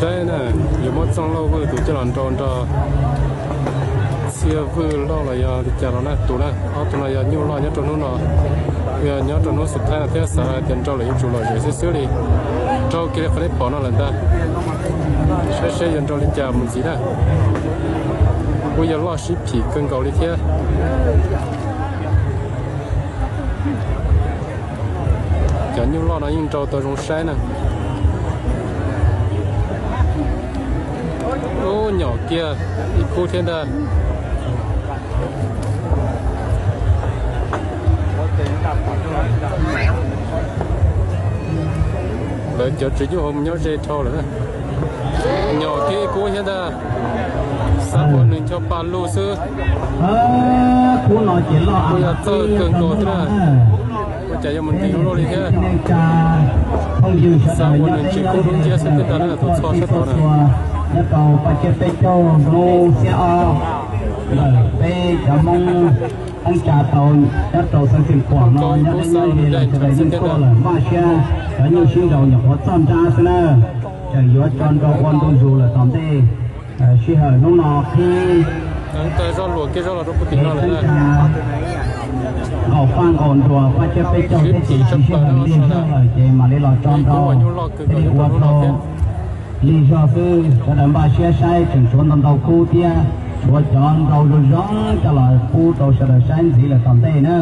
Saib na, yuav muab Txooj Lauj Vwj tus coj los nrau nrog Txhiaj Vwj Lauj los yog li cas los na tus na. Ob tug no yog nyuj loj nyob rau hnub no, yog nyob rau hnub xub thawj no thiab xav hais tias nrau lawm yuav tsum lom zem xwb xwb li. Nrau kiag li qhov nej pom no lawm ntag. Saib seb yuav nrau li cas mus ntxiv na. Kuj yog loj sib phim kawg nkaus li thiab. Cov nyuj loj no yeej nrau tau zoo saib na. Ub, nyom kiag ib khub thiab ntag. Lawv cov tswv nyuj hauv mus nyob ze dhau lawm. Nyom kiag ib khub thiab ntag. Xav ua nws ncho pa lug xwb. Kuj yog txawj kawg nkaus thiab na. Ua cas yuav mus nti luaj li thiab. Xav ua nws tsis kub dub nciab xwb twb tag na, tus txho sab tod na. Nyob rau pab tsiab peb caug hnub xiab ob, ntawm peb cov Hmoob Hmoob tsa tau nyob rau xeev Xeem Khuam no nyob deb nyob ze los sawv daws yeej tuaj lawm, npaj siab cov nyuj sib nraus nyuam qhuav txog nrab xwb na. Tseem yuav tso nrau ua ntu zus lawm tom ntej. Sij hawm hnub no qhib nqaus faj nqaus nruas pab tsiab peb caug thiab ces sib sij hawm lig zog lawm ces mam li los tso nrau thiaj li ua rau lig zog xwb. Sawv daws npaj siab saib tseem tshuav ntau ntau khub thiab, tshuav cov nrau zoo zoo coj los pub rau sawv daws saib ntxiv lawm tom ntej na.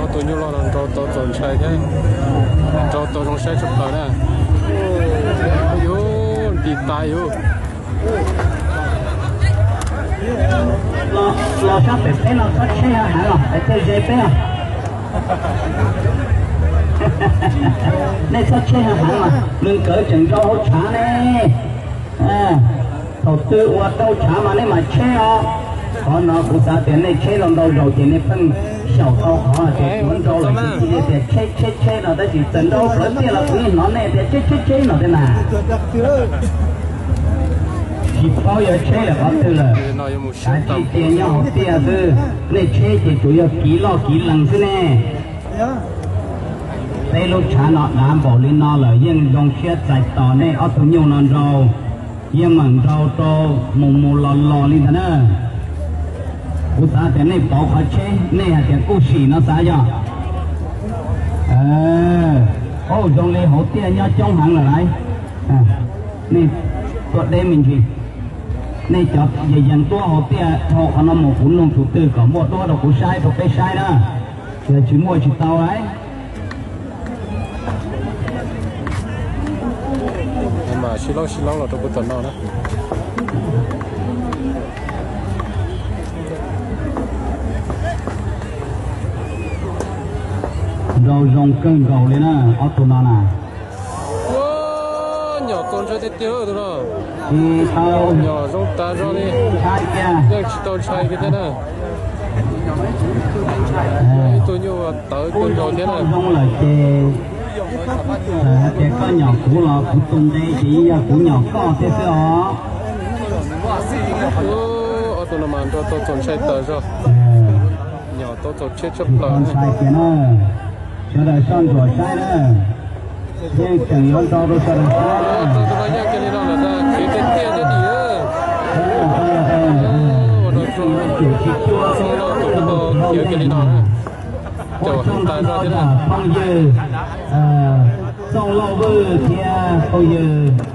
Ob tug nyuj loj no nrau tau txaus ntshai thiab, nrau tau zoo saib tshaj plaws na. Yus nti tas yus. Los sab pem peb no txhob tsheb heev los es thiaj ze peb os. Nej txhob tsheb heev heev mas nws nkawd tseem nrau hauv tshav ne. Thaum twg ua tau tshav mas nej mam tsheb os. Qhov no kuv xav tias nej tsheb los ntau zaus ces nej pheej xyaum tau qhov hais tias kuv nrau lawm, kuv cia li tias tsheb tsheb tsheb no, tab sis txawm nrau plawv tiaj los kuv yeej hnov nej tias tsheb tsheb tsheb no thiab mas. Tsis paub yuav tsheb lawm qhov twg lawm. Kav tsij cia nyob hauv tiaj xwb, nej tsheb ces tsuas yog kiv loj kiv lees xwb ne. Peb lub tshav no dav npaum li no lawm yeej zoo siab txais tos nej ob tug nyuj no nrau, yeej meem nrau rau mus mus los los li ntag na. Kuv xav tias nej pauv qhov tsheb, nej hais tias kuj sim no xav yog. Au, zoo li hauv tiaj nyob coob heev lawm lauj. Nej tuaj deb me ntsis. Nej cov yees yees tuaj hauv tiaj dhau qhov no mus, kuv nug tus twg kom muaj duab rau kuv saib rau peb saib na. Yog tsis muaj tsis tau lauj. Mas sib laub sib laub los rau puag tom no na. Nrau zoo kawg nkaus li na, ob tug no na. Nyom txaus ntshai tiag tiag tus no. Nyom zoo tas zog li. Yeej tsis tau ntshai kiag thiab na. Ib tug nyuj tawv kawg nkaus thiab na. Zoo lawm ces txawm hais tias koj nyom kuv los kuv tus nqe ces yeej yog kuv nyom koj thiab xwb os. Ob tug no mas nrau tau txaus ntshai tas zog. Nyom tau txaus tsheb tshaj plaws na. Sawv daws soj ntsuam saib na. Yeej tseem yuav nrau rau sawv daws saib na. Tus no yeej kiag li no lawm ntag, khiav tiag tiag thiab dim. Ua rau Txooj Lauj tus no khiav kiag li no na. Caum heev tas zog thiab na. Phooj ywg Txooj Lauj Vwj thiab phooj ywg